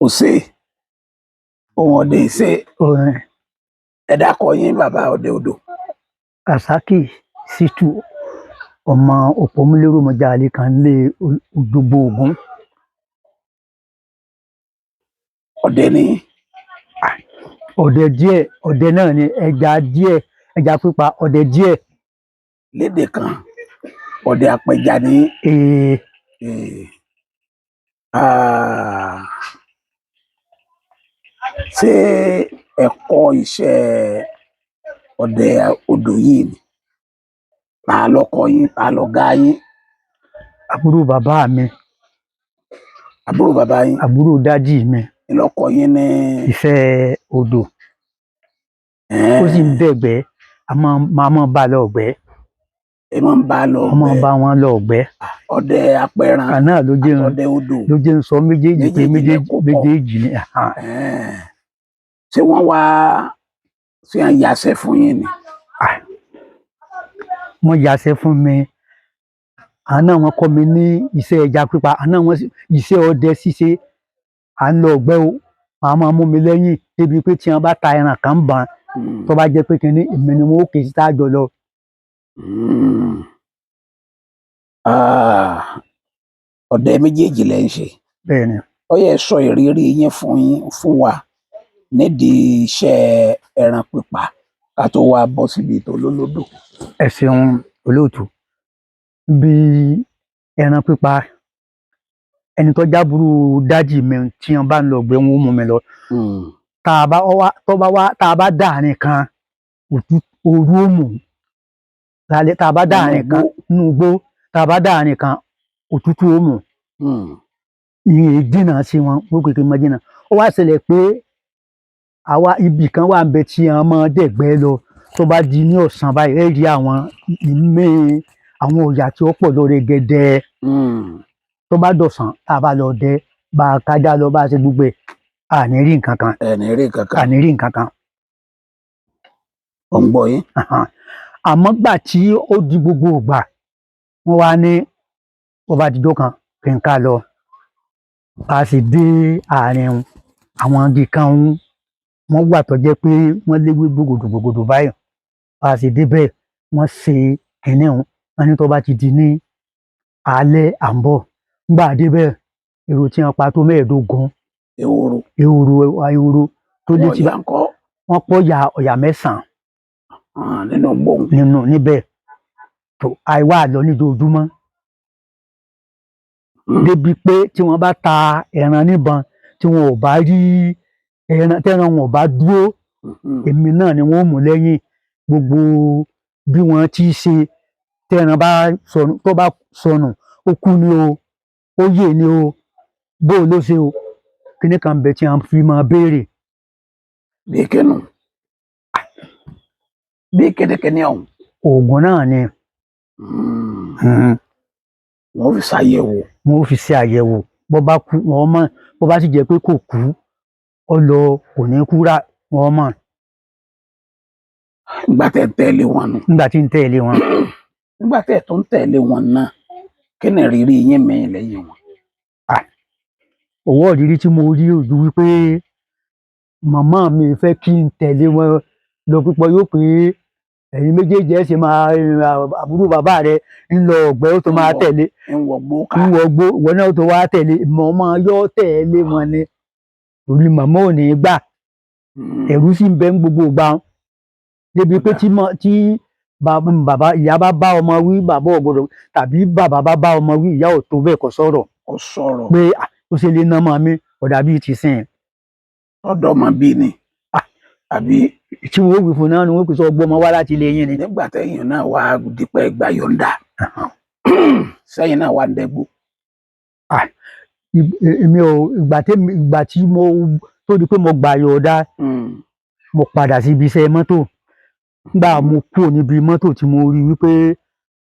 Òsè ohun ọdẹ ìṣe. Orin. Ẹ dákọ yín, bàbá ọdẹ odò. Rasaki Ṣítù, ọmọ òpómúléró mọjà kan lé Òjògbò Ògún. Ọdẹ ní. Ọdẹ díẹ̀, ọdẹ náà ni, ẹja díẹ̀, ẹja pípa, ọdẹ díẹ̀. Lédè kan, ọdẹ apẹja ní. Ee. Ṣé ẹ kọ́ iṣẹ́ ọdẹ odò yìí ni? Ta ló kọ́ yín? Ta lọ̀gá yín? Àbúrò bàbá mi. Àbúrò bàbá yín? Àbúrò dádì mi. Ló kọ́ yín ní iṣẹ́ odò. Ó sì ń dẹ̀gbẹ́, a máa máa bá a lọ ọ̀gbẹ́. Ẹ máa ń bá a lọ wọ́n máa ọ̀gbẹ́. Bá wọn lọ ọ̀gbẹ́. Ọdẹ apẹran. Kan náà ló jẹ́ àtọdẹ odò. Ló jẹ́ ń sọ méjèèjì pé Méjèèjì lẹ méjèèjì kó pọ̀. Méjèèjì ni. Ṣé wọ́n wá ṣé wọ́n yàṣẹ fún yín ni? Wọ́n yàṣẹ fún mi. Àná wọn kọ́ mi ní iṣẹ́ ẹja pípa, àná wọn iṣẹ́ ọdẹ ṣíṣe. À ń lọ ọ̀gbẹ́ o, màá máa mú mi lẹ́yìn débi pé tí wọ́n bá ta ẹran kan bàn, tó bá jẹ́ pé kínní, èmi ni wọ́n ó ké sí tá a jọ lọ. Ọdẹ méjèèjì lẹ ń ṣe. Bẹ́ẹ̀ ni. Ó yẹ sọ ìrírí yín fún wa nídìí iṣẹ́ ẹran pípa ká tó wá bọ́ síbi tó lólódò. Ẹ ṣeun, olóòtú. Bí ẹran pípa, ẹni tó jábúrú dájì mi, tí wọ́n bá ń lọ ọ̀gbẹ́, wọn ó mú mi lọ. Tá a bá wá, tó bá wá, tá a bá dáàrin kan, òru ó mú lálẹ́. Tá a bá dáàrin kan nínú igbó, tá a bá dáàrin kan, òtútù ó mú. Ìyẹn jìnnà sí wọn, ó kékeré mọ́ jìnnà. Ó wá ṣẹlẹ̀ pé àwa ibì kan wà ń bẹ tí wọ́n máa dẹ̀gbẹ́ lọ. Tó bá di ní ọ̀sán báyìí, ẹ rí àwọn ìmí, àwọn ọ̀yà tí ó pọ̀ lórí gẹ́dẹ́. Tó bá dọ̀sán, tá a bá lọ dẹ, bá a kájá lọ, bá a ṣe gbogbo ẹ̀, a ní rí nǹkan kan. Ẹ ní rí kankan. A ní rí nǹkan kan. Ò ń gbọ́ yín. Àmọ́ gbà tí ó di gbogbo ìgbà, wọ́n wá ní ọba àdìjọ́ kan kí n ká lọ. Bá a sì dé àárín àwọn igi kan, wọ́n wà tó jẹ́ pé wọ́n léwé gbògòdò gbògòdò báyìí. Bá a sì débẹ̀, wọ́n ṣe kínní ọ̀hún. Wọ́n ní tó bá ti di ní alẹ́, à ń bọ̀. Nígbà débẹ̀, èrò tí wọ́n pa tó 15. Ehoro. Ehoro, ehoro tó létí. Ọ̀yà ńkọ́? Wọ́n pọ̀ ya ọ̀yà 9. Nínú gbóhùn. Nínú níbẹ̀ tó àìwá lọ níjojúmọ́. Débi pé tí wọ́n bá ta ẹran níbọn, tí wọn ò bá rí ẹran, tẹ́ran wọn ò bá dúró, èmi náà ni wọ́n mú lẹ́yìn. Gbogbo bí wọ́n ti ṣe tẹ́ran bá sọnù, tó bá sọnù, ó kú ni o, ó yè ni o, bó o ló ṣe o, kíní kan bẹ tí wọ́n fi máa béèrè. Bí kínú bí kínníkínní ọ̀hún? Oògùn náà ni. Wọ́n fi ṣàyẹ̀wò. Wọ́n fi ṣe àyẹ̀wò. Bó bá kú, wọ́n mọ̀. Bó bá sì jẹ́ pé kò kú, ó lọ, kò ní kú rà, wọ́n mọ̀. Nígbà tẹ́ ń tẹ̀lé wọn nù. Nígbà tí ń tẹ̀lé wọn. Nígbà tẹ́ tó ń tẹ̀lé wọn náà, kí ni ìrírí yín mìíràn lẹ́yìn wọn? Owó ìrírí tí mo rí ojú wípé màmá mi fẹ́ kí n tẹ̀lé wọn lọ púpọ̀. Yóò pé ẹ̀yin méjèèjì ẹ̀ ṣe máa àbúrò bàbá rẹ̀ ń lọ ọ̀gbẹ́, ó tó máa tẹ̀lé. Ń wọgbó ká. Ń wọgbó, ìwọ náà tó wá tẹ̀lé. Màmá yóò tẹ̀lé wọn ni, torí màmá ò ní gbà. Ẹ̀rù sì ń bẹ ń gbogbo ìgbà, débi pé tí bàbá ìyá bá bá ọmọ wí, bàbá ò gbọdọ̀, tàbí bàbá bá bá ọmọ wí, ìyá ò tó bẹ́ẹ̀ kó sọ̀rọ̀. Kò sọ̀rọ̀. Pé ó ṣe lè ná mọ́ mi, ọ̀dà bíi ti sìn. Ọ̀dọ́ mọ bí ni àbí? Tí wọ́n wí fún náà ni wọ́n kò sọ gbọ́mọ wá láti ilé yín ni. Nígbà tẹ́yìn náà wá dípẹ́ gbà yọ̀ǹda, sẹ́yìn náà wà ń dẹ́gbó? Èmi ò, ìgbà tí mo tó di pé mo gbà yọ̀ǹda, mo padà sí ibi iṣẹ́ mọ́tò. Nígbà mo kúrò níbi mọ́tò tí mo rí wípé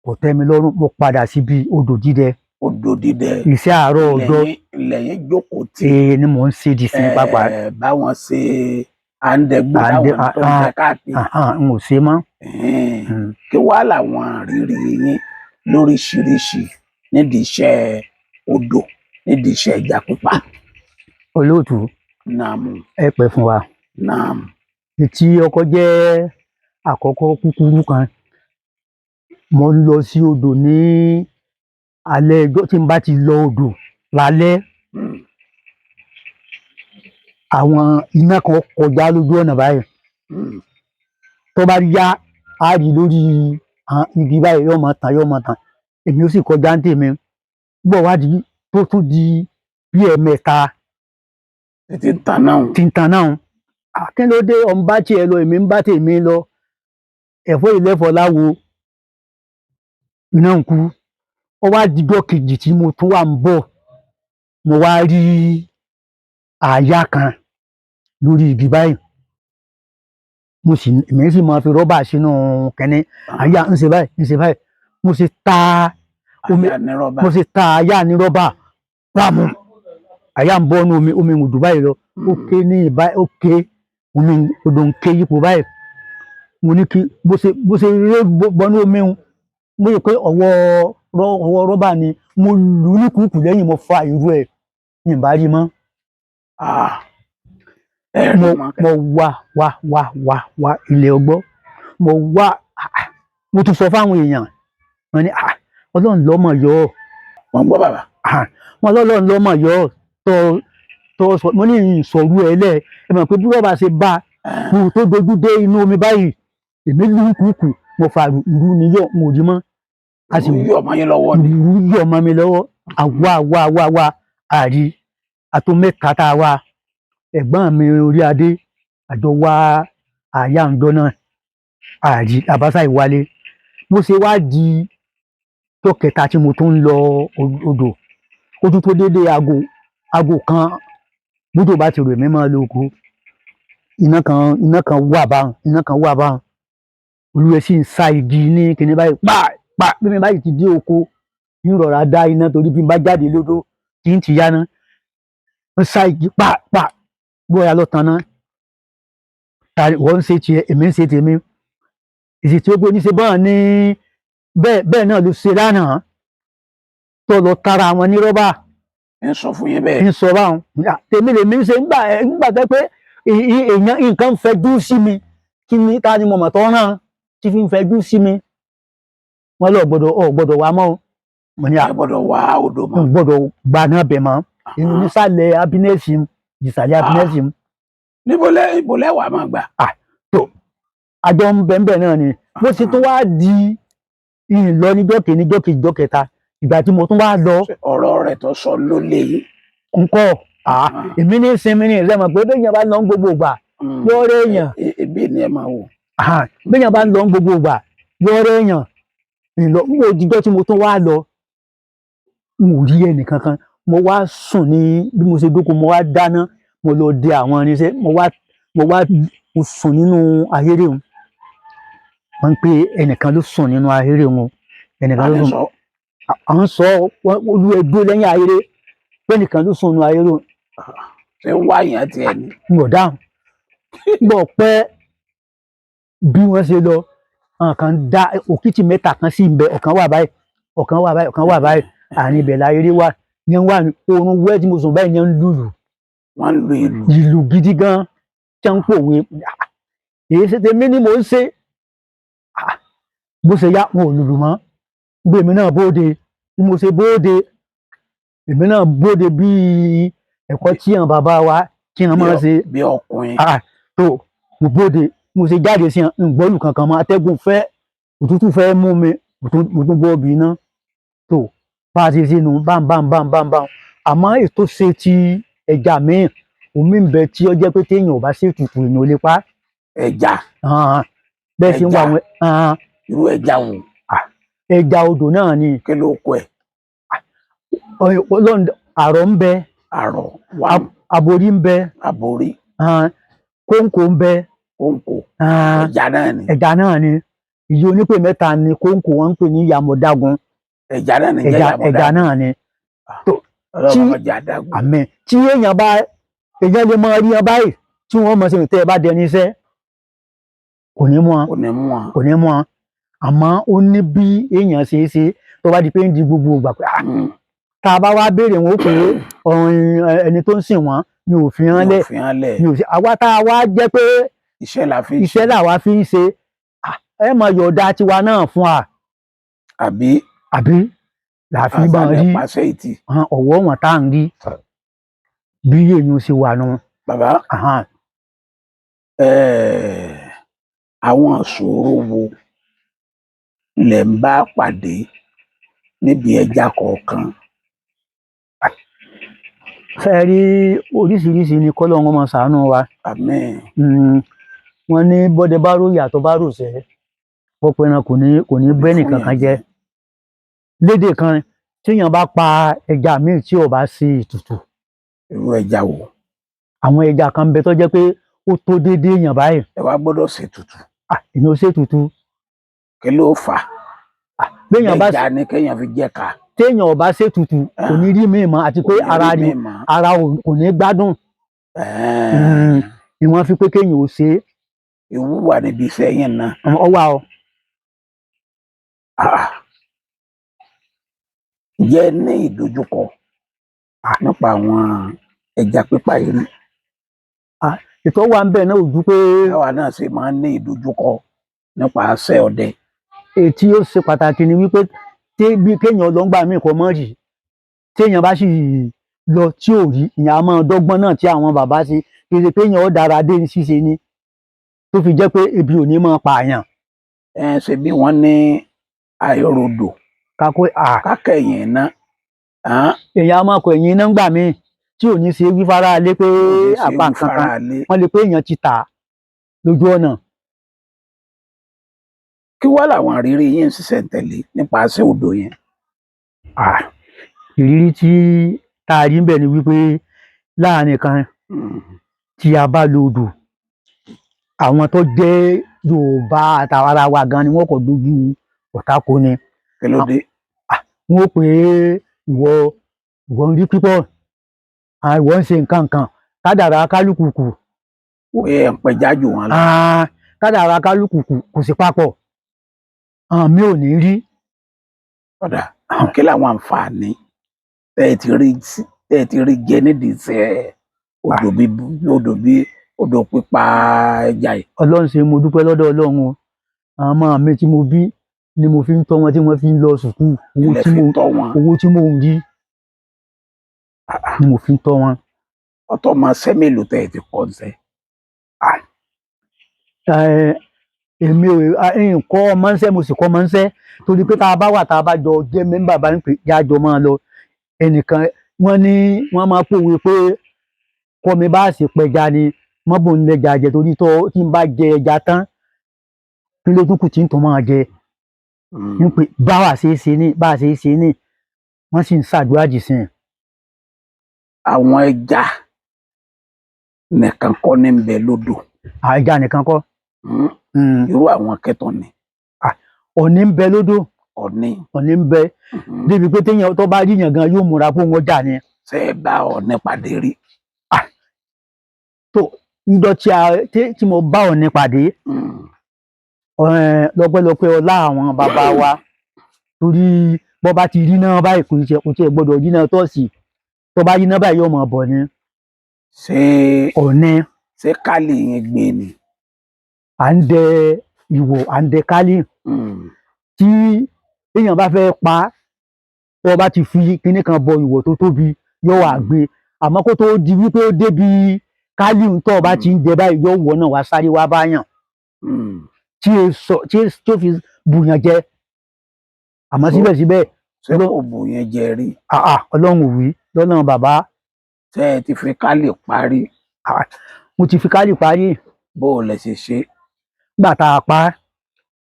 kò tẹ́ mi lọ́rùn, mo padà síbi odò dídẹ. Odò dídẹ. Iṣẹ́ àárọ̀ ọjọ́. Lẹ́yìn jókòó tí. Ee, ni mò ń ṣe di sin pápá. Báwọn ṣe à ń dẹ́gbó, táwọn tó ń tẹ káàkiri. N ò ṣe mọ́. Kí wàá làwọn àrírí yín lóríṣiríṣi nídìí iṣẹ́ odò, nídìí iṣẹ́ ẹja pípa? Olóòtú, Nàámù. ẹ pẹ́ fún wa. Nàámù. Tí ọkọ jẹ́ àkọ́kọ́ kúkúrú kan, mo ń lọ sí odò ní alẹ́ ọjọ́ tí n bá ti lọ odò lálẹ́, àwọn iná kan kọjá lójú ọ̀nà báyìí. Tó bá yá, á rí lórí igi báyìí, yóò máa tàn, yóò máa tàn. Èmi ó sì kọjá ní tèmi. Bọ̀ wá di tó tún di bí ẹ̀ẹ̀mẹ́ta Títí ń tan náà. Tí ń tan náà. Kí ló dé? Ọ̀ ń bá tiẹ̀ lọ, èmi ń bá tèmi lọ. Ẹ̀fọ́ ìlẹ́fọ̀ láwo iná ń kú. Ó wá dijọ́ kejì tí mo tún wà ń bọ̀, mo wá rí àyà kan lórí igi báyìí. Mo sì, èmi sì máa fi rọ́bà sínú kẹ́ní. Àyà ń ṣe báyìí, ń ṣe báyìí. Mo sì ta omi. Àyà ní rọ́bà. Mo sì ta àyà ní rọ́bà rámù. Àyà ń bọ́ nú omi, omi ń dùn báyìí lọ. Ó ké ní ìbá, ó ké omi odò ń ké yípo báyìí. Mo ní kí bó ṣe ré bọnú omi ń, mo rò pé ọwọ́ rọ́bà ni. Mo lù ú ní kúkú lẹ́yìn, mo fa ìrú ẹ̀ ní ìbá rí mọ́. Ẹ rí Mo mọ́. Mo wá wá wá wá wá ilé ọgbọ́, mo wá. Mo tún sọ fáwọn èèyàn, wọ́n ní, "Ah, Ọlọ́run lọ́mọ yọ ọ́." Wọ́n gbọ́ bàbá. Ah, wọn lọ́lọ́run lọ́mọ yọ ọ́ tó tó sọ. Mo ní ìsọ̀rú ẹ lẹ̀, ẹ mọ̀ pé bí rọ́bà ṣe bá mo tó dojú dé inú omi báyìí, èmi lù ú kúkú, mo fa ìrú ni yọ, mo rí mọ́. A sì Ìrú yọ̀ mọ́ yín lọ́wọ́ ni. Ìrú yọ̀ mọ́ mi lọ́wọ́. Àwa àwa àwa àwa àrí àtó mẹ́ta tá a wá, ẹ̀gbọ́n mi orí adé àjọ wá àyà ńjọ náà, àrí àbáṣà ìwálé. Bó ṣe wá di tó kẹta tí mo tún ń lọ odò, ó tún tó déédéé aago kan, bójò bá ti rò, èmi máa lọ oko. Iná kan wà báwọn, iná kan wà báwọn. Olúwẹ̀ sì ń sa igi ní kinní báyìí pa pa. Bí mi báyìí ti dé oko, ń rọra dá iná, torí bí n bá jáde lódò tí ń ti yáná, ń sa igi pa pa, bóyá lọ tan náà. Wọ́n ń ṣe tiẹ̀, èmi ń ṣe tèmi. Èsì tí ó gbé oníṣe báwọn ní bẹ́ẹ̀ bẹ́ẹ̀ náà ló ṣe lánàá tó lọ tara wọn ní rọ́bà. Ń sọ fún yín bẹ́ẹ̀. Ń sọ báwọn. Tèmi lèmi ń ṣe ńgbà tẹ́ pé èèyàn nǹkan ń fẹjú sí mi. Kí ni ta ni mo mọ̀ tó rán tí fi ń fẹjú sí mi? Wọ́n lọ gbọ́dọ̀ ọ gbọ́dọ̀ wá mọ́ o. Mo ní Ẹ gbọ́dọ̀ wá odò mọ́. N gbọ́dọ̀ gba náà bẹ̀ mọ́ inú nísàlẹ̀ abínẹ́sì, ìsàlẹ̀ abínẹ́sì. Níbo lẹ ibo lẹ wàá máa gbà? Àjọ ń bẹ̀ ń bẹ̀ náà ni. Bó ṣe tún wá di ìlọ níjọ́ kìíní, níjọ́ kejì, níjọ́ kẹta, ìgbà tí mo tún wá lọ. Ṣé ọ̀rọ̀ rẹ̀ tó sọ ló lé yín? Ńkọ́, èmi ní sinmi ní ìrẹ́mọ̀ pé béèyàn bá lọ ń gbogbo ìgbà yóò rẹ̀ èèyàn. Ebi ni ẹ máa wò. Béèyàn bá ń lọ ń gbogbo ìgbà yóò rẹ̀ èèyàn. Ìlọ ń wo òjijọ́ tí mo tún wá lọ, n ò rí ẹnì kankan. Mo wá sùn ní bí mo ṣe dóko, mo wá dáná, mo lọ de àwọn irinṣẹ́, mo wá mo sùn nínú ahéré wọn. Wọ́n ń pè ẹnìkan ló sùn nínú ahéré wọn, ẹnìkan ló Ta ni sùn. sọ? À ń sọ olú ẹgbẹ́ lẹ́yìn ahéré pé ẹnìkan ló sùn nínú ahéré wọn. Ṣé ń wá yẹn tiẹ̀ ni? N ò dáhùn. Gbọ́ pé bí wọ́n ṣe lọ, àwọn kan dá òkìtì mẹ́ta kan sí ibẹ̀, ọ̀kan wà báyìí, ọ̀kan wà báyìí, ọ̀kan wà báyìí. Àárín ibẹ̀ láyéré wà ní wà ní oorun wẹ́ tí mo sùn báyìí ní ń lùlù. Wọ́n ń lu ìlù. Ìlù gidi gan tí wọ́n ń pòwe. Èyí ṣe tèmi ni mò ń ṣe. Bó ṣe yá, wọn ò lùlù mọ́. Gbé èmi náà bóde. Bí mo ṣe bóde, èmi náà bóde bíi ẹ̀kọ́ tí àwọn bàbá wa tí wọ́n máa ń ṣe. Bí ọkùnrin. Tó mo bóde, mo ṣe jáde sí ń gbọ́lù kankan mọ́. Atẹ́gùn fẹ́, òtútù fẹ́ mú mi, mo tún gbọ́ bí iná tó bá a ṣe sínú bám bám bám bám bám. Àmọ́ ètò ṣe ti ẹja míì, omi ń bẹ tí ó jẹ́ pé téèyàn ò bá ṣètùtù, èèyàn ò lè pa. Ẹja. Bẹ́ẹ̀ ṣe ń wá Ẹja. àwọn Irú ẹja wo? Ẹja odò náà ni. Kí ló kọ ẹ? Ọlọ́run, àrọ̀ ń bẹ. Àrọ̀ wà. Aborí ń bẹ. Aborí. Kóńkó ń bẹ. Kóńkó. Ẹja náà ni. Ẹja náà ni. Ìyí onípè mẹ́ta ni kóńkó, wọn ń pè ní ìyàmọ̀dágun. Ẹja náà ni jẹ́ Ẹja ìyàmọ̀dá. Ẹja náà ni. Ọlọ́run ọmọ jẹ́ adágún. Àmín. Tí èèyàn bá, èèyàn lè mọ rí wọn báyìí tí wọ́n mọ̀ sí tẹ́ ẹ bá dẹni iṣẹ́, kò ní mú wọn. Kò ní mú wọn. Kò ní mú wọn, àmọ́ ó ní bí èèyàn ṣe é ṣe tó bá di pé ń di gbogbo ìgbà pé Tá a bá wá béèrè, wọn ó pé ọ̀run ẹni tó ń sìn wọ́n ni òfin hàn lẹ̀. Òfin hàn lẹ̀. Ni òfin àwa tá a wá jẹ́ pé iṣẹ́ la fi ń iṣẹ́ ṣe. Làwa fi ń ṣe. Ẹ mọ yọ̀ọ̀dá tiwa náà fún wa. Àbí? Àbí làá fi bá àṣàlẹ̀ rí pàṣẹ ìtì. Hàn, ọ̀wọ́ wọn tá à ń rí bí èèyàn ṣe wà nù. Bàbá, àwọn ìṣòro wo lẹ̀ ń bá pàdé níbi ẹja kọ̀ọ̀kan? Fẹ́ rí oríṣiríṣi ni, kọ́lọ́run máa ṣàánú wa. Àmín. Wọ́n ní bọ́dẹ bá rò yàtọ̀ bá rò sẹ́, ọ̀pọ̀ ẹran kò ní bẹ́ nìkan kan jẹ́. Lédè kan, tíyàn bá pa ẹja míì tí ò bá sí ìtùtù. Irú ẹja wo? Àwọn ẹja kan ń bẹ tó jẹ́ pé ó tó déédéé èèyàn báyìí. Ẹ wá gbọ́dọ̀ ṣètùtù. Ah, èmi ò ṣètùtù. Kí ló fà á? Béèyàn bá Ẹja ni kéèyàn fi jẹ́ ká. Téèyàn ò bá ṣètùtù, kò ní rí míì mọ́, àti pé Kò ní ara rí rẹ̀ míì mọ́. Ara kò ní gbádùn. Ni wọ́n fi pé kéèyàn ò ṣe é. Ewu wà níbi iṣẹ́ yẹn náà. Ọwọ́ ọ. Ah. Ǹjẹ́ ẹ ní ìdojúkọ nípa àwọn ẹja pípa yìí rí? Ètò wà ń bẹ̀ náà ò ju pé Táwa náà sì máa ń ní ìdojúkọ nípa iṣẹ́ ọdẹ. Èyí tí ó ṣe pàtàkì ni wípé tí bí kéèyàn lọ ń gbà míì kò mọ̀ rí, téèyàn bá sì lọ tí ò rí, ìyẹn a máa dọ́gbọ́n náà tí àwọn bàbá ṣe. Kì í ṣe pé èèyàn ó dára dé ní ṣíṣe ni tó fi jẹ́ pé ebi ò ní máa pààyàn. Ẹ ṣe bí wọ́n ní àìrodò Kakó à kákẹ́yìn iná. Èèyàn á máa kọ ẹ̀yìn iná ńgbà míì tí ò ní ṣe wí fara lé pé àpá nǹkan kan wọ́n lè pé èèyàn ti tà á lójú ọ̀nà. Kí wá làwọn àrírí yín ń ṣiṣẹ́ tẹ̀lé nípa iṣẹ́ odò yẹn? Ah, ìrírí tí tá a rí ń bẹ̀ ni wípé láàrin kan tí a bá lo odò, àwọn tó jẹ́ Yorùbá àtàwọn ará wa gan ni wọ́n kò dojú ọ̀tá kò ní. Kí ló dé? Wọ́n ó pè é ìwọ ń rí pípọ̀, ìwọ ń ṣe nǹkan kan, kádàrá kálukú kù. Pé ẹ̀ ń pẹja jù wọn lọ. Ah, kádàrá kálukú kù kò sí papọ̀, àwọn mi ò ní rí. Ọ̀dà, kí làwọn àǹfààní tẹ́ ẹ ti rí jẹ nídìí iṣẹ́ odò bí odò bí odò pípa ẹja yìí? Ọlọ́run ṣe, mo dúpẹ́ lọ́dọ̀ Ọlọ́run o. Àwọn ọmọ mi tí mo bí ni mo fi ń tọ́ wọn tí wọ́n fi ń lọ sùkúù. Owó Ilẹ̀ tí fi mo tọ́ wọn. Owó tí mò ń rí ni mo fi ń tọ́ wọn. Ọtọ́ máa ṣẹ́ mélòó tẹ́ ẹ ti kọ́ ń sẹ́? Èmi ò ń kọ́ ọmọ ń sẹ́, mo sì kọ́ ọmọ ń sẹ́, torí pé tá a bá wà, tá a bá jọ jẹ́ mẹ́mbà bá ń pè jájọ máa lọ. Ẹnìkan wọ́n ní wọ́n máa pòwe pé kọ́ mi bá sì pẹja ni mọ́bò ń lẹ́ja jẹ, torí tó tí n bá jẹ ẹja tán, kí ló tún kù tí ń tún máa jẹ? Ń pè báwa ṣe é ṣe ní bá a ṣe é ṣe ní, wọ́n sì ń ṣàdúrà jì sí i. Àwọn ẹja nìkan kọ́ ní ń bẹ lódò? Ẹja nìkan kọ́. Irú àwọn kẹtọ ni? Ọ̀ní ń bẹ lódò. Ọ̀ní. Ọ̀ní ń bẹ débi pé téèyàn tó bá ríyàn gan yóò múra pé òun ọjà ni. Ṣé ẹ bá ọ̀ní pàdé rí? Tó níjọ́ tí a tí mo bá ọ̀ní pàdé, lọ́pẹ́lọpẹ́ ọlá àwọn bàbá wa, torí bọ́ bá ti rí náà báyìí, kò tiẹ̀ gbọ́dọ̀ rí náà tọ́ọ̀sì, tó bá rí náà báyìí yóò máa bọ̀ ni. Ṣé Ọ̀ní. Ṣé kálí yẹn gbé ni? À ń dẹ ìwò, à ń dẹ kálí. Tí èèyàn bá fẹ́ pa á, tó bá ti fi kinní kan bọ ìwò tó tóbi, yóò wá gbé, àmọ́ kó tó di wípé ó débi kálí tó o bá ti ń jẹ báyìí, yóò wọ̀ náà wá sáré wá báyàn tí e sọ tí e tó fi bùyàn jẹ, àmọ́ síbẹ̀síbẹ̀. Ṣé kò bù yẹn jẹ rí? Àà, Ọlọ́run ò wí lọ́nà bàbá. Ṣé ẹ ti fi kálí parí? Mo ti fi kálí parí. Bó o lẹ ṣe ṣe? Nígbà tá a pa á,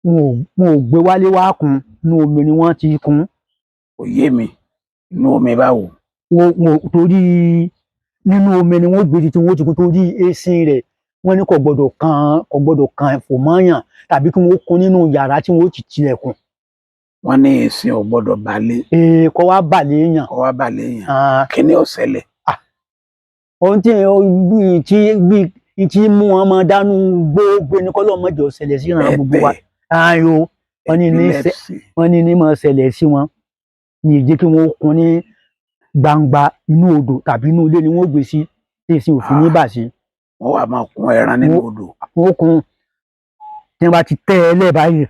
wọn ò gbé wálé wá kun, inú omi ni wọ́n ti kun. Kò yé mi, inú omi báwo? Wọn ò, torí nínú omi ni wọ́n gbé tí wọ́n ti kun, torí eéṣín rẹ̀, wọ́n ní kò gbọ́dọ̀ kan fòmọ́yàn tàbí kí wọ́n kun nínú yàrá tí wọ́n ti tilẹ̀kùn. Wọ́n ní èsìn ò gbọ́dọ̀ balẹ̀. Ee, kọ́ wá bà léèyàn. Kó wá balẹ̀ yẹn, kí ni ó ṣẹlẹ̀? Ohun tí bí tí bí tí mú wọn máa dánú gbogbo ní kọ́lọ́ mọ́jọ ṣẹlẹ̀ sí ìran gbogbo wa. Ayo, wọ́n ní ní Epilepsy. wọ́n ní ní máa ṣẹlẹ̀ sí wọn ní ìjẹ́ kí wọ́n kun ní. Gbangba inú odò tàbí inú ilé ni wọ́n gbé sí tí èsì òfin ní bà sí. Wọ́n wà máa kún ẹran nínú odò. Wọ́n kún tí wọ́n bá ti tẹ́ ẹ lẹ̀ báyìí,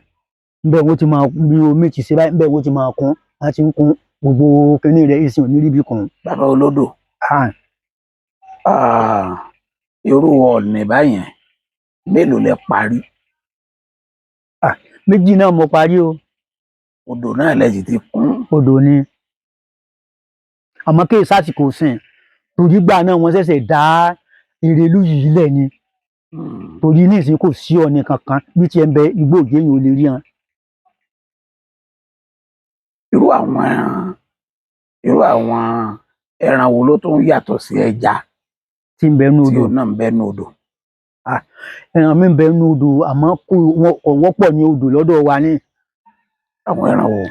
nbẹ̀ wọ́n ti máa bí omi ti ṣe báyìí, nbẹ̀ wọ́n ti máa kún, wọ́n ti ń kún gbogbo kinní rẹ̀, èsì ò ní ríbi kún. Bàbá olódò, irú ọ̀nì báyẹn mélòó lẹ parí? Méjì náà mo parí o. Odò náà lẹ sì ti kún. Odò ni, àmọ́ kí sásìkò sìn, torí gbà náà wọ́n ṣẹ̀ṣẹ̀ dá Erelú yìí lẹ̀ ni, torí nísìnyí kò sí ọ̀nì kankan bí tiẹ̀ ń bẹ igbó òjé yìí ò lè rí hàn. Irú àwọn ẹran wo ló tún yàtọ̀ sí ẹja tí ń bẹ nínú tí odò? Òun náà ń bẹ nínú odò. Ẹran mi ń bẹ nínú odò, àmọ́ kò wọ́pọ̀ ní odò lọ́dọ̀ wa ní. Àwọn ẹran wo?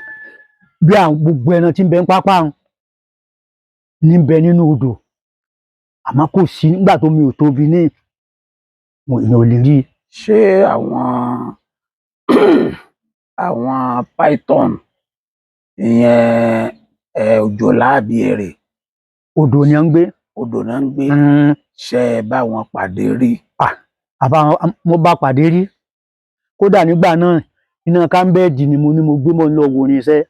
Bí àwọn gbogbo ẹran tí ń bẹ ń pápá ní ń bẹ nínú odò, àmọ́ kò sí nígbà tó mi ò tóbi ní èèyàn ò lè rí. Ṣé àwọn python ìyẹn òjòlá àbí erè? Odò ni à ń gbé. Odò náà ń gbé. Ṣé ẹ bá wọn pàdé rí? Àbá mo bá pàdé rí, kódà nígbà náà iná kámbẹ́ẹ̀dì ni mo ní mo gbé mọ́ ń lọ wo irinṣẹ́.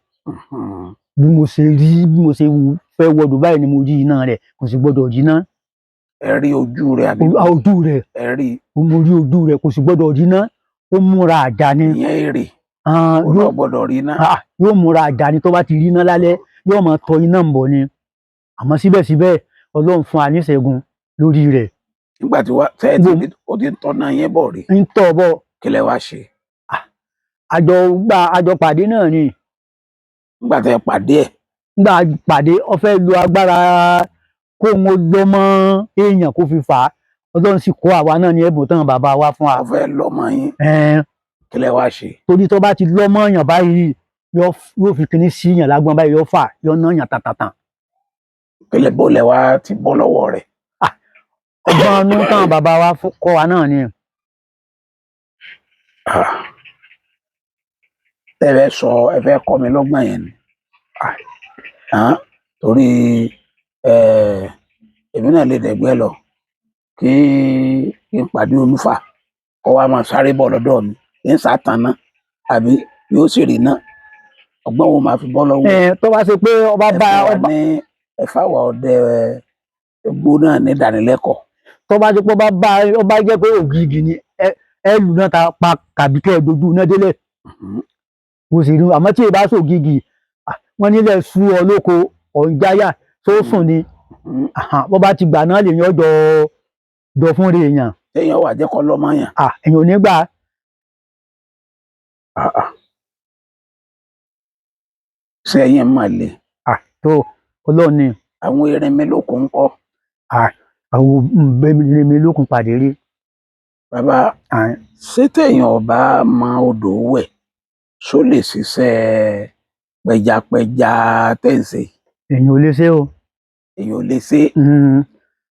Bí mo ṣe rí, bí mo ṣe fẹ́ wọdò báyìí ni mo rí iná rẹ̀, kò sì gbọdọ̀ rí iná. Ẹ rí ojú rẹ̀ àbí? Ojú rẹ̀. Ẹ rí. Mo rí ojú rẹ̀, kò sì gbọdọ̀ rí iná, ó múra àjà ni. Ìyẹn èrè ó náà gbọdọ̀ rí iná. Yóò múra àjà ni, tó bá ti rí iná lálẹ́ yóò máa tọ iná ń bọ̀ ni, àmọ́ síbẹ̀síbẹ̀ Ọlọ́run fún wa níṣẹ́gun lórí rẹ̀. Nígbà tí wàá tẹ́ ẹ ti ó ti ń tọ́ná yẹn bọ̀ rí? Ń tọ̀ bọ̀. Kí lẹ wá ṣe? Àjọ gba àjọ pàdé náà ni. Nígbà tẹ́ ẹ pàdé ẹ̀? Nígbà pàdé, ó fẹ́ lo agbára kó ń lọ mọ́ èèyàn kó fi fà á, Ọlọ́run sì kó àwa náà ní ẹ̀bùn tán bàbá wa fún wa. Ó fẹ́ lọ́mọ yín? Kí lẹ wá ṣe? Torí tó bá ti lọ́mọ èèyàn báyìí, yóò fi kinní sí yàn lágbọ́n báyìí, yóò fà, yóò ná yàn tàtàtàn. Kí lẹ bó lẹ wá ti bọ́ lọ́wọ́ rẹ̀? Ọgbọ́n inú tán bàbá wa kọ́ wa náà ni. Ẹ fẹ́ sọ, ẹ fẹ́ kọ́ mi lọ́gbọ́n yẹn ni, torí èmi náà lè dẹ̀gbẹ́ lọ kí n pàdé olúfà, kó wá máa sáré bọ̀ lọ́dọ̀ mi, kí n sàtàn náà àbí yóò sì rí náà, ọgbọ́n wo máa fi bọ́ lọ́wọ́? Tó bá ṣe pé ọba bá ọba ní ẹ fáwọn ọdẹ egbò náà ní ìdánilẹ́kọ̀ọ́. Tó bá ṣe pé ọba bá ọba jẹ́ pé ògìgì ni ẹ lù náà ta pa kàbí kẹ́ ẹ dojú náà délẹ̀, kò sì rí. Àmọ́ tí ì bá sògìgì, wọ́n nílẹ̀ sú ọ lóko ọ̀njáyà tó sùn ni, bó bá ti gbà náà lèyàn jọ jọ fún rè èèyàn. Téèyàn wà jẹ́ kọ́ lọ́mọ yàn. Èèyàn ò ní gbà. Ṣé ẹ̀yin máa le? Tó Ọlọ́run ni. Àwọn erinmi lókun ń kọ́? Àwọn erinmi lókun pàdé rí. Bàbá, ṣé téèyàn ò bá mọ odò wẹ̀, ṣó lè ṣiṣẹ́ pẹjapẹja tẹ̀sí? Èèyàn ò lè ṣe o. Èèyàn ò lè ṣe.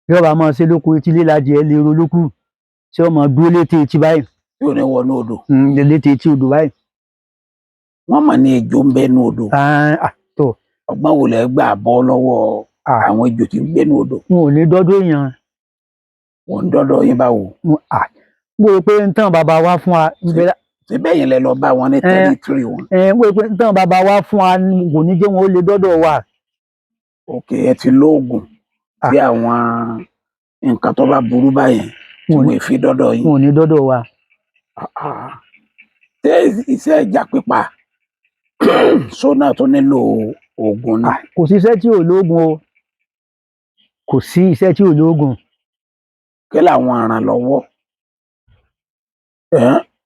Bí ọba máa ṣe lóko etí lílajì ẹ lè ro lókù tí ọmọ dúró létí etí báyìí. Tí ò ní wọnú odò. Létí etí odò báyìí. Wọ́n mọ̀ ní ejò ń bẹ́nu odò. Tó. Ọgbọ́n wo lẹ gbà bọ́ lọ́wọ́ àwọn ejò tí ń gbénu odò? N ò ní dọ́dọ̀ èèyàn. Wọ́n ń dọ́dọ̀ yín báwo? Mo rò pé n tán bàbá wa fún wa. Ṣé bẹ́ẹ̀ yẹn lẹ lọ bá wọn ní tẹ́rítírì wọn? Mo rò pé n tán bàbá wa fún wa kò ní jẹ́ wọn ó lè dọ́dọ̀ wa. Òkè ẹ ti lóògùn bí àwọn nǹkan tó bá burú báyẹn tí wọ́n fi dọ́dọ̀ yín. Wọn ò ní dọ́dọ̀ wa. Ṣé iṣẹ́ ẹja pípa sónà tó nílò oògùn ni? Kò sí iṣẹ́ tí ò lóògùn o, kò sí iṣẹ́ tí ò lóògùn. Kí làwọn ìrànlọ́wọ́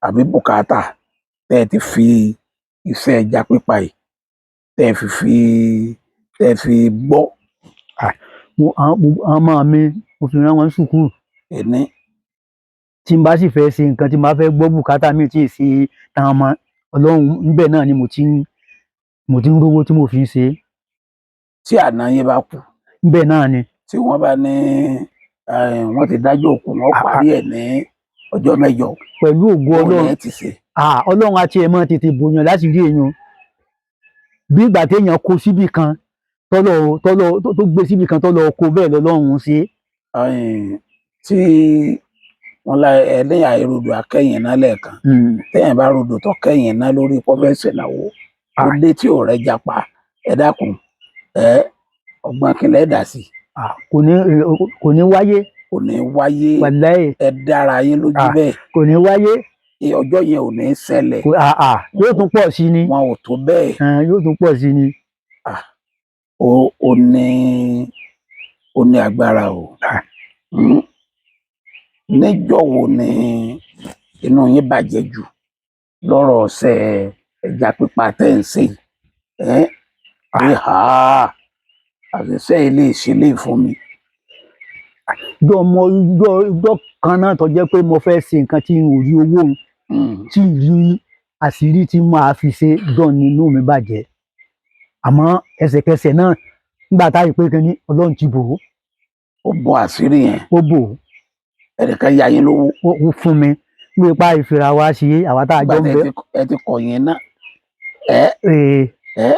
àbí bùkátà tẹ́ ẹ ti fi iṣẹ́ ẹja pípa yìí tẹ́ ẹ fi gbọ́? Àwọn ọmọ mi mo fi rán wọn sùkúù. Ẹni tí n bá sì fẹ́ ṣe nǹkan tí n bá fẹ́ gbọ́ bùkátà mi tí ì ṣe tán ọmọ Ọlọ́run níbẹ̀ náà ni mo ti ń rówó tí mo fi ń ṣe. Tí àná yín bá kú, níbẹ̀ náà ni. Tí wọ́n bá ní wọ́n ti dájọ́ òkú, wọ́n parí ẹ̀ ní ọjọ́ mẹ́jọ. Pẹ̀lú ògo Ọlọ́run Ọlọ́run àti ẹ̀mọ́ tètè bòyàn láti rí èèyàn. Bí ìgbà téèyàn kó síbì kan Tọ́lọ̀ tọ́lọ̀ tó gbé síbi kan, tọ́lọ̀ kó bẹ́ẹ̀ lọ́lọ́run ṣe. Ẹ̀yìn, tí wọ́n lá ẹlẹ́yà ìrodò akẹ́yìn náà lẹ́ẹ̀kan, tẹ́yìn bá rodò tó kẹ́yìn náà lórí pọ́fẹ́sì náwó ó dé tí ò rẹ́ japa, ẹ dákun, ẹ ọgbọ́n kílẹ̀ dà sí? Ah, kò ní wáyé. Kò ní wáyé. Wàláhì. Ẹ dára yín lójú bẹ́ẹ̀? Kò ní wáyé. Ọjọ́ yẹn ò ní ṣẹlẹ̀. Kò yóò tún pọ̀ sí ni. Wọn ò tó bẹ́ẹ̀. Ah, yóò tún pọ̀ sí ni. Ó ní agbára o. Níjọ́ wo ni inú yín bàjẹ́ jù lọ́rọ̀ ọ̀sẹ̀ ẹja pípa tẹ́ ń ṣe yìí? Ẹ́ pé ha, àṣìṣe ilé ìṣẹ̀lẹ̀ fún mi. Jọ mọ jọ kan náà tó jẹ́ pé mo fẹ́ ṣe nǹkan tí n ò rí owó òun, tí ì rí àṣírí tí màá fi ṣe dán nínú mi bàjẹ́. Àmọ́ ẹsẹ̀kẹsẹ̀ náà, nígbà tá a pé kínní, Ọlọ́run ti bò ó. Ó bọ àṣírí yẹn. Ó bò ó. Ẹnìkan ya yín lówó. Ó fún mi ní ipa ìfira wa ṣe àwa tá a jọ ń Nígbà bẹ. tẹ́ ẹ ti kọ̀ yín náà ẹ Ee, ẹ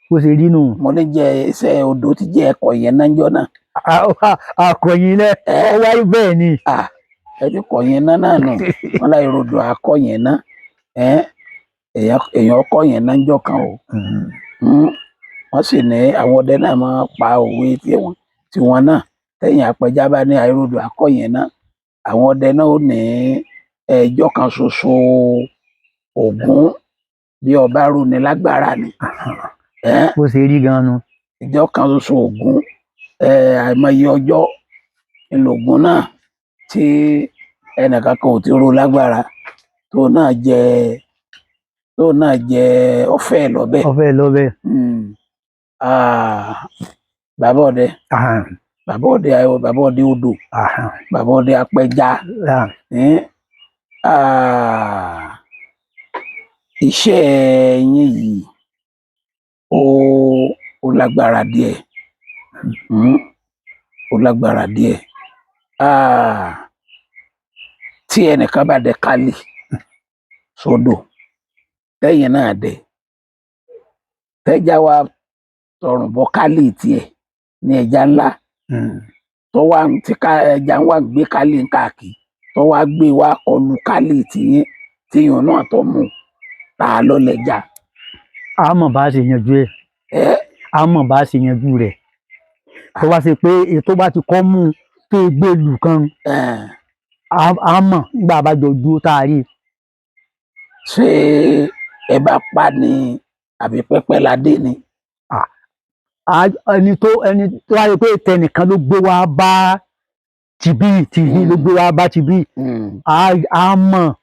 bó ṣe rí nù. Mo ní jẹ iṣẹ́ odò ti jẹ́ ẹ̀kọ́ yẹn náà jọ náà. Akọ̀yìn náà ó wáyé bẹ́ẹ̀ ni. Ah, ẹ ti kọ̀ yẹn náà náà nù wọn láì rodò akọ yẹn náà. Ẹ èèyàn kọ yẹn náà jọ kan o. Wọ́n sì ní àwọn ọdẹ náà máa pa òwe tiwọn náà. Tẹ̀yìn apẹja bá ní àìrodò akọ yẹn náà, àwọn ọdẹ náà ó ní ẹjọ́ kan ṣoṣo Ògún bí ọba rúni lágbára ni. Ẹ Bó ṣe rí gan nu. Ìjọ kan ṣoṣo Ògún, ẹ àìmọye ọjọ́ ńlọgùn náà tí ẹnìkan kan ò ti ro lágbára tó náà jẹ ọ̀fẹ́ lọbẹ. Ọfẹ lọ bẹ́ẹ̀. Ah, bàbá ọdẹ, bàbá ọdẹ ayọ, bàbá ọdẹ odò, bàbá ọdẹ apẹja. Ah, iṣẹ́ yín yìí ó lágbára díẹ̀. Ó lágbára díẹ̀. Ah, tí ẹnìkan bá dẹ kálí sódò, tẹ́yìn náà dẹ, tẹ́já wa tọrùn bọ kálí tiẹ̀ ní ẹja ńlá tó wá tí ẹja ń wá gbé kálí káàkiri, tó wá gbé wá kọlu kálí tiyín, tíyùn náà tó mú ta ló lẹja? A mọ̀ bá a ṣe yanjú ẹ̀. Ẹ A mọ̀ bá a ṣe yanjú rẹ̀. Tó bá ṣe pé ètò bá ti kọ́ mú un tó gbé lù kan, a mọ̀ nígbà bá jọ dúró tá a rí i. Ṣé ẹ bá pa ni àbí pẹ́pẹ́ la dé ni? Ẹni tó wáyé pé tẹnìkan ló gbé wá bá tìbí tìbí ló gbé wá bá tìbí, a mọ̀,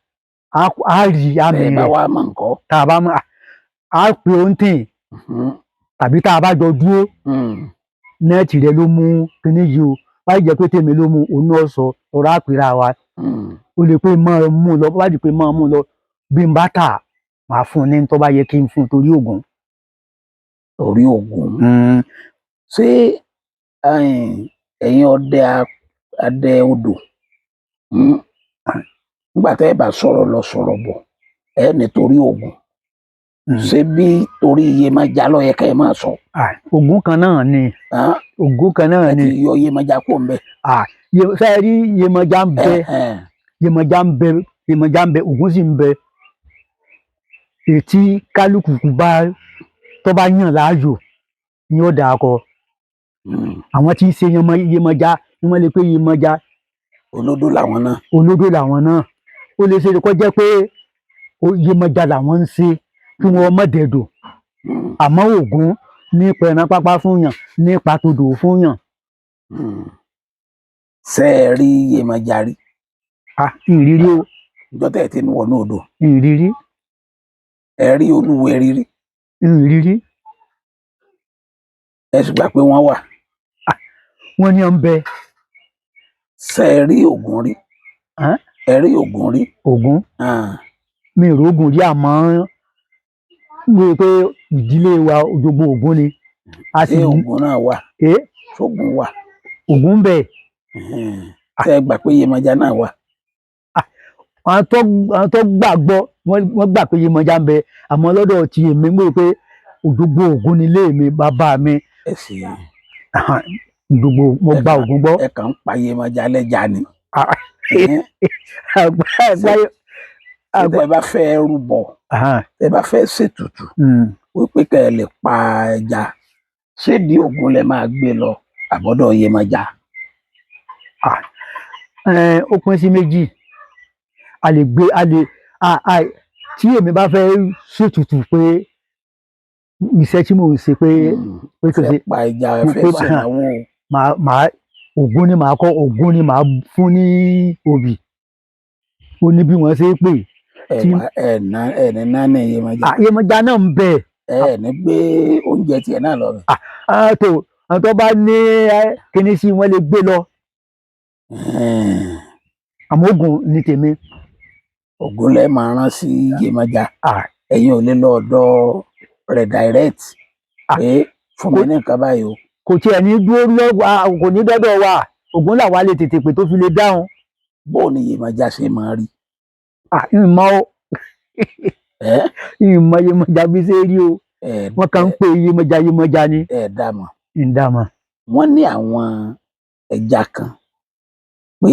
a rí àmì Ẹ bá rẹ̀. wá mọ̀ nǹkan. Tá a bá mọ̀, a pè ó ń tì tàbí tá a bá jọ dúró, nẹ́ẹ̀tì rẹ ló mú kíní yìí o. Wáyé jẹ́ pé tèmi ló mú òun náà sọ ọ̀rọ̀ àpèrà wa. Ó lè pé máa mú un lọ, bá di pé máa mú un lọ, bí n bá tà, màá fún un ní tó bá yẹ kí n fún un torí Ògún. Torí Ògún. Ṣé ẹ̀yin ọdẹ adẹ odò, nígbà tẹ́ ẹ bá sọ̀rọ̀ lọ sọ̀rọ̀ bọ̀, ẹ nítorí Ògún, ṣé bí torí Iyemọja ló yẹ kẹ́ ẹ máa sọ? Ah, Ògún kan náà ni. Hàn? Ògún kan náà Ẹ ni. ti yọ Iyemọja kó ń bẹ. Ah, ṣé ẹ rí Iyemọja ń bẹ. Iyemọja ń bẹ, Iyemọja ń bẹ, Ògún sì ń bẹ. Ètí kálukú bá tó bá yàn láàyò ni ó dà kọ. Àwọn tí ń ṣe Iyemọja ni wọ́n lè pé Iyemọja. Olódó làwọn náà. Olódò làwọn náà. Ó lè ṣe kó jẹ́ pé Iyemọja làwọn ń ṣe kí wọ́n má dẹ̀dò. Àmọ́ Ògún ní pẹran pápá fún yàn, ní patodò fún yàn. Ṣé ẹ rí Iyemọja rí? Ah, ìrírí o. Ìjọ tẹ́ ẹ ti ń wọnú odò. Ìrírí. Ẹ rí Olúwẹ̀rí rí? Ìrírí. Ẹ sì gbà pé wọ́n wà? Wọ́n ní ọ̀ ń bẹ. Ṣé ẹ rí Ògún rí? Ẹ́n? Ẹ rí Ògún rí? Ògún? Ah. Mi ò rógùn rí, àmọ́ mo rò pé ìdílé wa Òjògbò Ògún ni a sì Ṣé ní. Ògún náà wà? Ẹ́? Ṣógún wà? Ògún ń bẹ. Ṣé ẹ gbà pé Iyemọja náà wà? Àwọn tó gbàgbọ́, wọ́n gbà pé Iyemọja ń bẹ, àmọ́ lọ́dọ̀ ti èmi, mo rò pé Òjògbò Ògún ni ilé mi, bàbá mi. Ẹ sì Gbogbo mo gba Ògún gbọ́. Ẹ kàn ń pa Yemọja lẹ́ja ni. Ah. Ẹ̀hẹ́n. Àgbà àgbáyé àgbà. Tẹ́ ẹ bá fẹ́ rúbọ, tẹ́ ẹ bá fẹ́ ṣètùtù wípé kẹ́ ẹ lè pa ẹja, ṣédìí Ògún lẹ máa gbé lọ àbọ̀dọ̀ Yemọja? Ó pín sí méjì. A lè gbé, a lè a a tí èmi bá fẹ́ ṣètùtù pé iṣẹ́ tí mò ń ṣe pé pé kò Fẹ́ ṣe pa ẹja, ẹ fẹ́ ṣènáwó. Màá Ògún ni màá kọ́, Ògún ni màá fún ní obì. Ó ní bí wọ́n ṣe é pè. Ẹ wá ẹ ná ẹ ní náà ní Yemọja. Yemọja náà ń bẹ. Ẹ ní gbé oúnjẹ tiẹ̀ náà lọ bẹ̀. Tó àwọn tó bá ní kíní sí wọn lè gbé lọ. Àmọ́ Ògún ni tèmi. Ògún lẹ máa rán sí Yemọja. Ah. Ẹ̀yin ò lè lọ ọ̀dọ̀ rẹ̀ direct Ah. pé fún mi ní nǹkan báyìí o? Kò tiẹ̀ ní dúró lọ́wọ́, kò ní dọ́dọ̀ wa. Ògún làwa lè tètè pè tó fi lè dáhùn. Bó o ní Yemọja ṣe máa rí? Ìmọ̀ o. Ẹ Ìmọ̀ Yemọja bí ṣe rí o. Ẹ Wọ́n kàn ń pè Yemọja Yemọja ni. Ẹ dá mọ̀? Ìdámọ̀. Wọ́n ní àwọn ẹja kan pé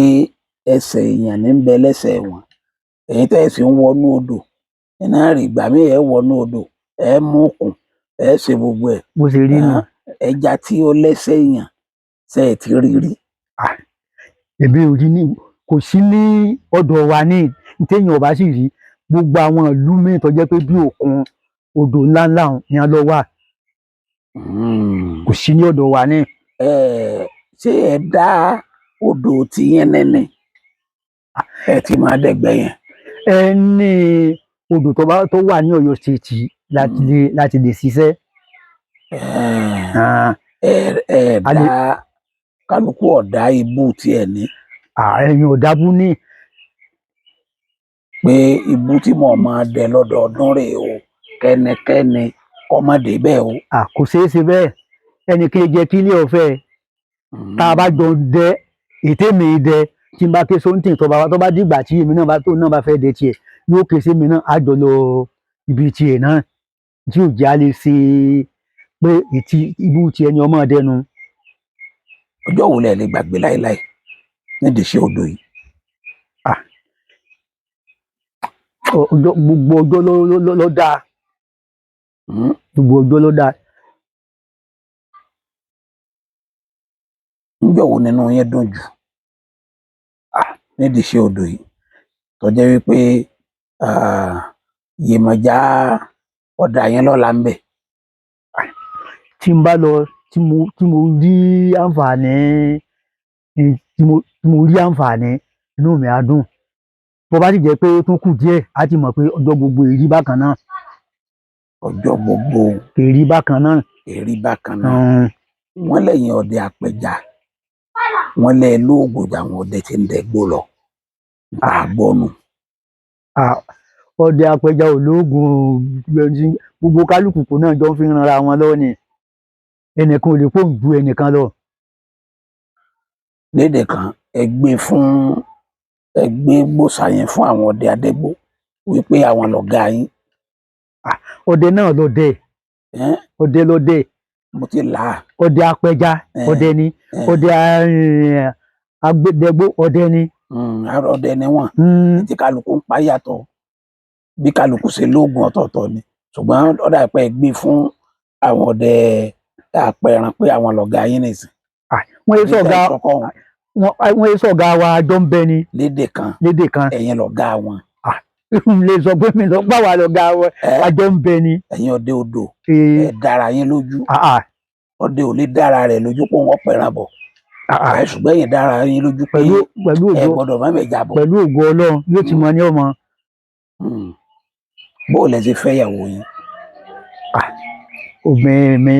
ẹsẹ̀ èèyàn ní ń bẹ lẹ́sẹ̀ wọn. Èyí tẹ́ ẹ sì ń wọnú odò iná rí, ìgbà míì ẹ wọnú odò, ẹ mú okùn, ẹ ṣe gbogbo ẹ̀. Bó ṣe rí nù. Ẹja tí ó lẹ́sẹ̀ èèyàn, ṣe ẹ ti rí rí? Èmi ò rí, ní kò sí ní ọ̀dọ̀ wa ní téèyàn ò bá sì rí. Gbogbo àwọn ìlú míì tó jẹ́ pé bí òkun odò ńláńlá ni a lọ wà, kò sí ní ọ̀dọ̀ wa ní. Ẹ ṣé ẹ dá odò tí yẹn nẹ́nẹ̀ ẹ ti máa dẹ́gbẹ́ yẹn? Ẹ ní odò tó bá tó wà ní Ọ̀yọ́ State láti lè ṣiṣẹ́. Ẹ ẹ A dá kálukú ọ̀dá ibú tiẹ̀ ní? Ẹ̀yìn ọ̀dàbú ní. Pé ibú tí mo máa dẹ lọ́dọọdún rèé o, kẹ́nikẹ́ni kó má débẹ̀ o. Kò ṣeé ṣe bẹ́ẹ̀. Ẹnì kí jẹ́ kí ilé ọ̀fẹ́ tá a bá jọ dẹ ètè mi dẹ, tí n bá ké sóńtì tó bá dìgbà tí èmi náà bá tó náà bá fẹ́ dẹ tiẹ̀, yóò ké sí mi náà, á jọ lọ ibi tiẹ̀ náà tí ò jẹ́ a lè ṣe pé ètí ibú tiẹ̀ ni ọmọ dẹnu. Ọjọ́ wo lẹ lè gbàgbé láéláé nídìí iṣẹ́ odò yìí? Ọjọ́ gbogbo ọjọ́ ló dáa. Gbogbo ọjọ́ ló dáa. Níjọ́ wo nínú yín dùn jù nídìí iṣẹ́ odò yìí tó jẹ́ wípé Yemọja ọ̀dà yẹn lọ́la ń bẹ̀? Tí n bá lọ tí mo rí àǹfààní, tí mo rí àǹfààní, inú mi á dùn. Bó bá sì jẹ́ pé ó tún kù díẹ̀, á ti mọ̀ pé ọjọ́ gbogbo èrí bákan náà. Ọjọ́ gbogbo èrí bákan náà. Èrí bákan náà. Wọ́n lẹ́yìn ọdẹ apẹja, wọ́n lẹ́ lóògùn àwọn ọdẹ tí ń dẹ́gbó lọ àgbọ̀nù. Ọdẹ apẹja ológun, gbogbo kálukú kù náà jọ ń fi ranra wọn lọ́wọ́ ni. Ẹnìkan ò lè fóun ju ẹnìkan lọ. Lédè kan, ẹ gbé fún ẹ gbé gbòòsà yẹn fún àwọn ọdẹ adẹ́gbó wípé àwọn lọ̀gá yín. Ọdẹ náà lọdẹ. Ọdẹ lọdẹ. Mo ti là á. Ọdẹ apẹja ọdẹ ni, ọdẹ agbẹdẹgbó ọdẹ ni. Ọdẹ ni wọ́n. Tí kálukú ń pa yàtọ̀, bí kálukú ṣe lóògùn ọ̀tọ̀ọ̀tọ̀ ni, ṣùgbọ́n ọ̀dà pé ẹ gbé fún àwọn ọdẹ apẹran pé àwọn lọ̀gá yín nìsín. Wọ́n yé sọ̀gá wọ́n yé sọ̀gá wa, àjọ ń bẹ ni. Lédè kan. Lédè kan. Ẹ̀yin lọ̀gá wọn. N lè sọ pé mi lọ gbà wá lọ̀gá wọn, àjọ ń bẹ ni. Ẹ̀yin ọdẹ odò, ẹ dára yín lójú. Ọdẹ ò lè dára rẹ̀ lójú pé wọ́n pẹran bọ̀, ẹ ṣùgbọ́n ẹ̀yin dára yín lójú pé pẹ̀lú ẹ ògo gbọ́dọ̀ má mẹ́ja bọ̀. Pẹ̀lú ògo Ọlọ́run, yóò ti mọ ní ọmọ. Bó o lẹ ṣe fẹ́ ìyàwó yín? Obìnrin mi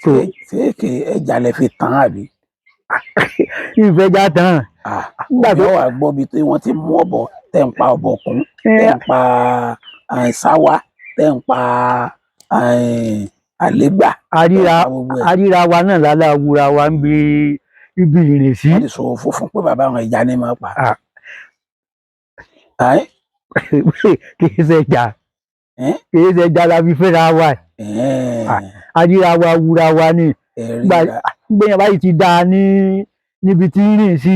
tó. Ṣé kì ẹja lẹ fi tán àbí? Ìfẹ́jà tán. Nígbà Òbí wà gbọ́ bí tí wọ́n ti mú ọ̀bọ, tẹ̀ ń pa ọ̀bọ̀kún, tẹ̀ ń pa sáwá, tẹ̀ ń pa àlégbà, tẹ̀ ń Àríra pa gbogbo ẹ̀. Àríra wa náà lálẹ́ awúra wa ń bi ibi ìrìn sí. Wọ́n ti sọ fún pé bàbá àwọn ẹja ní máa pa. Kì í ṣe ẹja. Kìí ṣe ẹja la fi fẹ́ra wa. Aríra wa wúra wa ni. Ẹ̀rí. Gbẹ̀yìn báyìí ti dáa ní níbi tí ń rìn sí,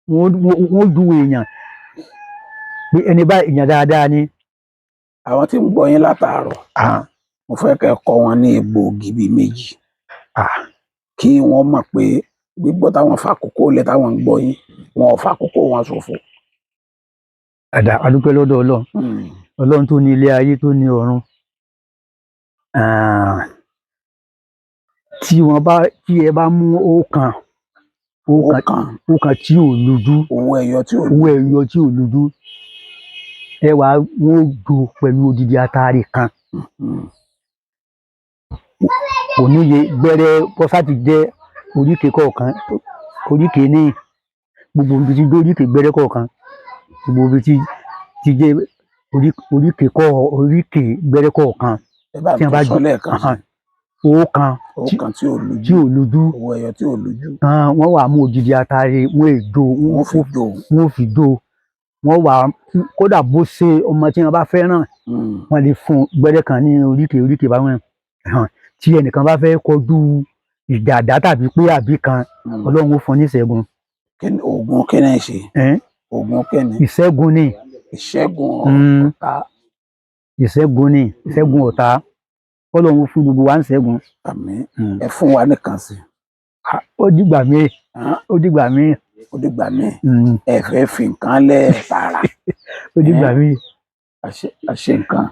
wọ́n ju èèyàn pé ẹni báyìí èèyàn dáadáa ni. Àwọn tí ń gbọ́ yín látàárọ̀, mo fẹ́ kẹ́ ẹ kọ́ wọn ní egbòogi bíi méjì kí wọ́n mọ̀ pé gbígbọ́ táwọn fàkókò lẹ̀ táwọn ń gbọ́ yín, wọn ò fàkókò wọn ṣòfò. Àdá adúpẹ́ lọ́dọ̀ Ọlọ́run. Ọlọ́run tó ní ilé ayé tó ní ọ̀run. Tí wọ́n bá tí ẹ bá mú ọ̀kan Ó kan ọ̀kan tí ò lójú, owó ẹyọ tí ò owó ẹyọ tí ò lójú, ẹ wàá wọ́n ó jó pẹ̀lú odidi atare kan. Kò níye gbẹ́rẹ́ kọ́sá ti jẹ́ oríkèé kọ̀ọ̀kan, oríkèé ní gbogbo ibi tí oríkèé gbẹ́rẹ́ kọ̀ọ̀kan, gbogbo ibi tí ti jẹ́ oríkèé kọ̀ oríkèé gbẹ́rẹ́ kọ̀ọ̀kan. Ẹ bá Tí mi wọ́n bá tún sọ lẹ́ẹ̀kan sí. Owó kan Owó kan tí ò lójú, tí ò lójú, owó ẹyọ tí ò lójú, wọ́n wàá mú odidi atare, wọ́n èjò, wọ́n fi jò. Wọ́n fi jó, wọ́n wàá kódà bó ṣe ọmọ tí wọ́n bá fẹ́ràn, wọ́n lè fún gbẹ́rẹ́ kan ní oríkèé oríkèé báwọn hàn. Tí ẹnìkan bá fẹ́ kọjú ìjàdá tàbí pé àbí kan, Ọlọ́run ó fún ní ìṣẹ́gun. Kí ni oògùn kí ni ṣe? Oògùn kí ni? Ìṣẹ́gun ni. Ìṣẹ́gun ọ̀tá. Ìṣẹ́gun ni, ìṣẹ́gun ọ̀tá. Ọlọ́run ó fún gbogbo wa ní ìṣẹ́gun. Àmín. Ẹ fún wa nìkan sí. Ó dìgbà míì, ó dìgbà míì. Ó dìgbà míì. Ẹ fẹ́ fi nǹkan lẹ̀ tààrà. Ó dìgbà míì. Àṣe nǹkan.